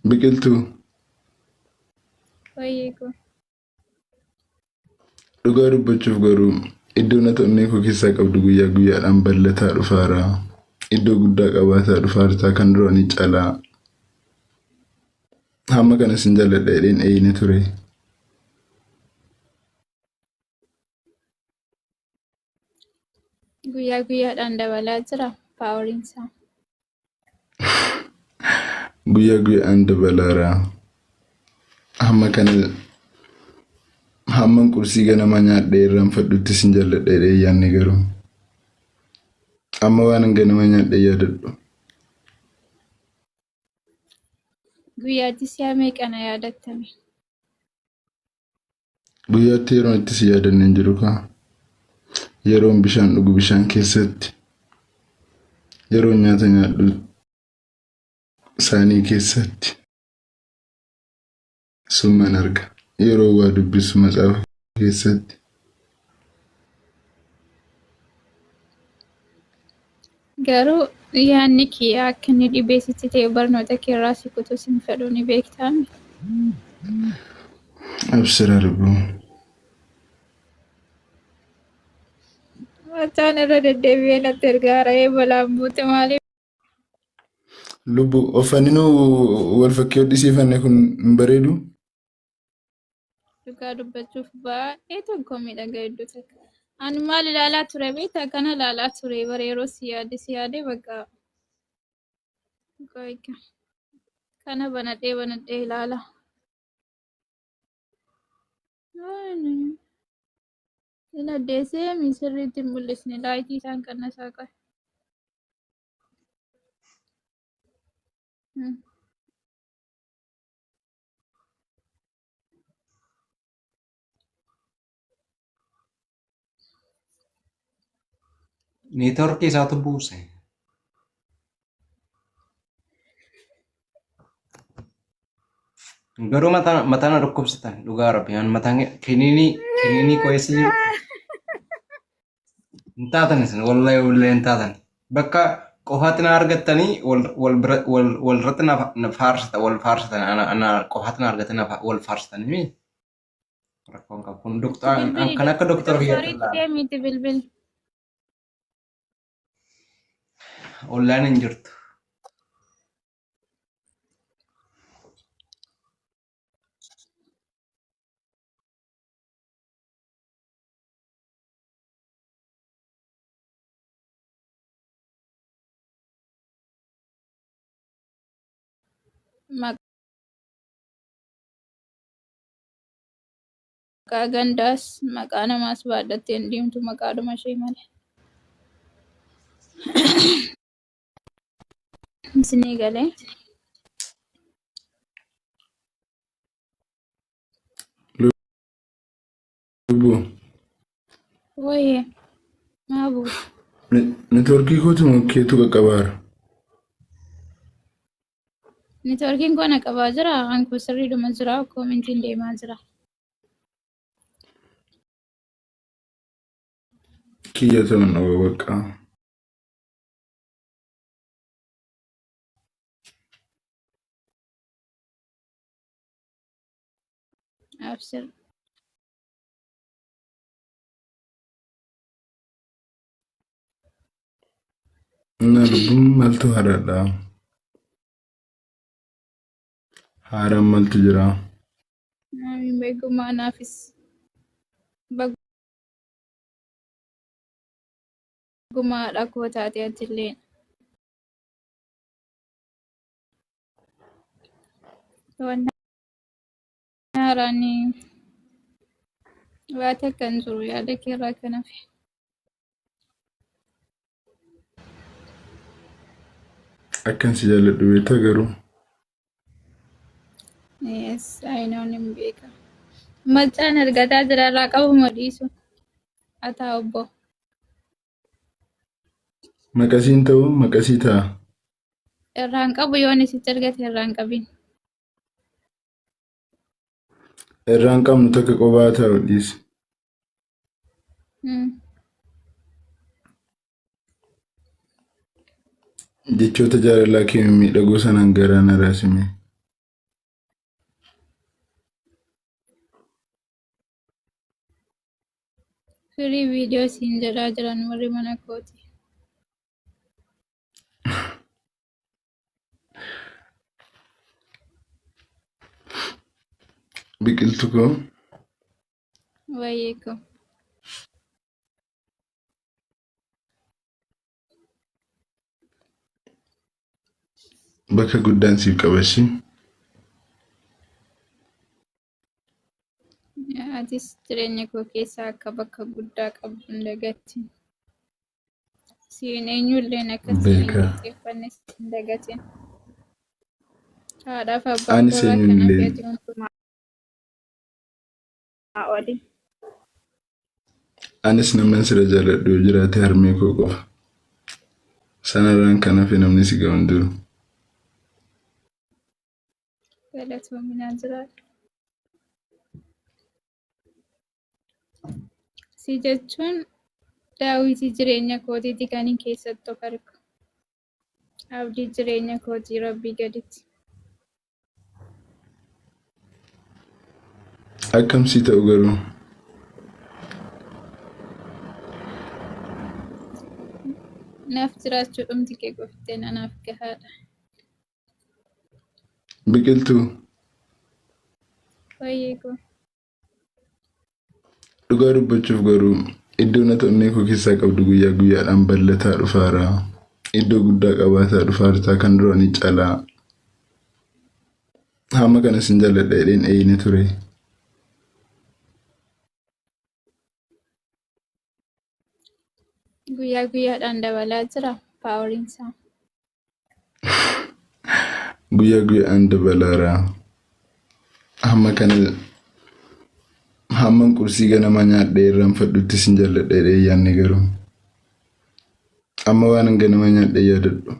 Biqiltuu. Wayyee koo. Dhugaa dubbachuuf garuu iddoon ati onnee koo keessaa qabdu guyyaa guyyaadhaan bal'ataa dhufaara. Iddoo guddaa qabaataa dhufaartaa kan duraanii caalaa. Hamma kana sin jaalladha jedheen eeyine ture. Guyyaa guyyaadhaan dabalaa jira paaworiin isaa. Guyyaa guyyaan dabalaara. Hamma kana hamman qursii ganamaa nyaadhee irraanfadhutti sin jaalladha jedhee hin yaadne garuu. Amma waanan ganama nyaadhee yaadadhu. Guyyaatti si'a meeqa na yaadattame? Guyyaatti yeroon itti si yaadanne hin jiru kaa. Yeroon bishaan dhugu bishaan keessatti. Yeroon nyaata nyaadhu saanii keessatti. Summan arga. Yeroo waa dubbisu matsaafa keessatti. Garuu yaadni kee akka inni dhibee sitti ta'e barnoota kee irraa si kutus hin fedhu ni beektaami. Abshira lubbuu. Mataan irra deddeebi'ee natti ergaa ra'ee balaan buute maaliif? Lubbu uffanni nu wal fakkii hodhisiifanne kun hin bareedu. Dhugaa dubbachuuf baay'ee tokko miidhaga iddoo takka. Ani maal ilaalaa ture beektaa? Kana ilaalaa ture bara yeroo si yaade si yaade bakka qoyka. Kana banadhee banadhee ilaala. Hin addeessee mi sirriitti hin mul'isne laayitii isaan qannasaa qaba. Neetworkii isaatu buuse. Garuu mataa mataa na dhukkubsatan dhugaa rabbi an mataan kiniinii kiniinii koo eessa jiru hin taatan isin wallahi wallahi hin taatan bakka qofaatti na argattanii wal wal bira wal wal irratti na na faarsita wal faarsatan ana ana qofaatti na argatanii na fa- wal faarsitanii mi rakkoon qabu kun doktora Bilbili kan akka doktora kiyyaatti doktoriitti ilaala deemiitti bilbili. ollaan hin jirtu. Maqaa gandaas maqaa namaas baadhattee hin deemtu maqaadhuma ishee malee. Isinii galee. Lubbuu. Wayye maa buutu. Networkii kootu moo keetu qaqqabaara? Networkiin koo na qabaa jira. An koo sirriidhuma jira. Koomentiin deemaa jira. Kiyya ta'uun dhaba bakka. Abshir. Na lubbuun maaltu haaraadha? Haaraan maaltu jira? Amiin beekumaa naafis. Bagumaa haadha koo taate atillee. Wanti haaraan waa takka hin jiru yaada kee irraa kan hafe. Akkan si jaalladhu beektaa garuu. Yes, I know nin beeka. Macaan argataa jira irraa qabu moo dhiisu? Ataa obbo. Maqasiin ta'uu maqasii ta'a. Irraan qabu yoon isitti argate irraan qabin. Irraan qabnu takka qobaa ta'u dhiisi. Jechoota jaalalaa kee mimmiidhagoo sanaan garaa na raasime. Firii viidiyoo siin jedhaa jiran warri mana kooti. Biqiltu koo. Wayyee koo. Bakka guddaan siif qabashi. Atis jireenya koo keessaa akka bakka guddaa qabdu hin dagatin. Siin eenyulleen akka siin hin Beekaa. qixxeeffanne hin dagatin. Haadhaaf abbaa Anis koorraa kan eenyullee hafe ati hundumaa oli. Anis naman sira jaaladhu yoo jiraate harmee koo qofa. Sanarraan kan hafe namni si ga'u hin jiru. Galatoominaa jiraadhu. Si jechuun daawwitii jireenya kootiiti kan hin keessatti of argu. Abdii jireenya kootii Rabbii gaditti. Akkam si ta'u garuu? Naaf jiraachuu dhumti kee qofteen anaaf gahaadha. Biqiltuu. Baay'ee koo. Dhugaa dubbachuuf garuu iddoon ati onnee koo keessaa qabdu guyyaa guyyaadhaan bal'ataa dhufaara. Iddoo guddaa qabaataa dhufaartaa kan duraanii caalaa. Hamma kana sin jaalladha jedheen eeyine ture. Guyyaa guyyaadhaan dabalaa jira paawariin isaa. Guyyaa guyyaan dabalaara. Hamma kana hamman qursii ganama nyaadhee irraanfadhutti sin jaalladha jedhee yaadne garuu. Amma waan ganama nyaadhee yaadadhu.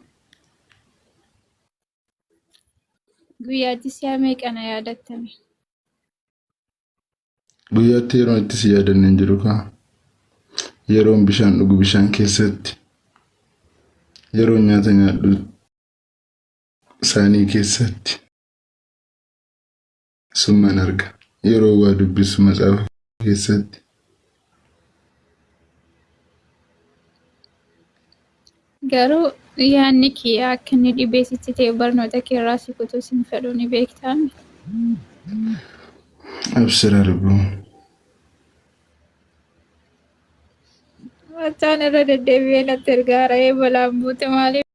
Guyyaatti si'a meeqa na yaadattame? Guyyaatti yeroon itti si yaadanne hin jiru kaa. Yeroon bishaan dhugu bishaan keessatti. Yeroon nyaata nyaadhu saanii keessatti. Summan arga. Yeroo waa dubbisu matsaafa keessatti. Garuu yaadni kee akka inni dhibee sitti ta'e barnoota kee irraa si kutuu sin fedhu ni beektaami. Abshira lubbuu. Machaan irra deddeebi'ee natti ergaa ra'ee balaan buute maaliif?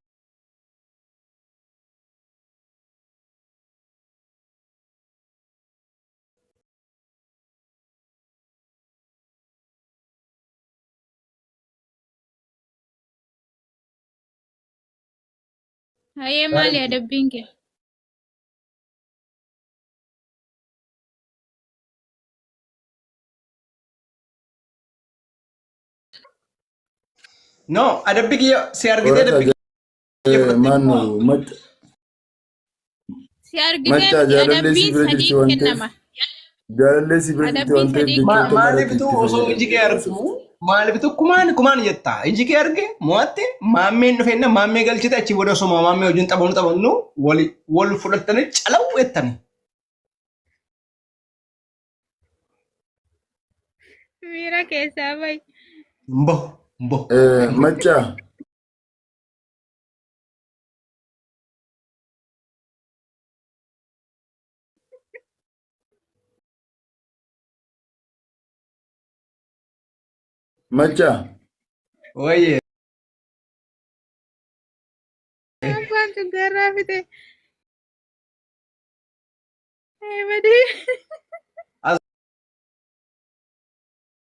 Hayyee maali adabbiin kee? No, adabbi kiyya si argitee Horataa adabbi kiyya fudhattee maannu macca Si argitee macca miti jaalallee si adabbiin bira jirti sadii waan ta'eef kennama. jaalallee si bira jirti Adabbiin waan ta'eef sadii jechoota maratti Maaliiftu itti osoo iji kee fayyadamte. argu maaliiftu kumaan kumaan jetta iji kee arge mo'atte maammeen dhufeenna maammee galchite achi booda osoo maammee wajjin taphannu taphannu wal wal fudhattanii calaw jettani. Miira keessaa bahi. Hin bahu hin bahu. Macca macca Wayyee. Abbaan cuggarraa fite. Ee badii.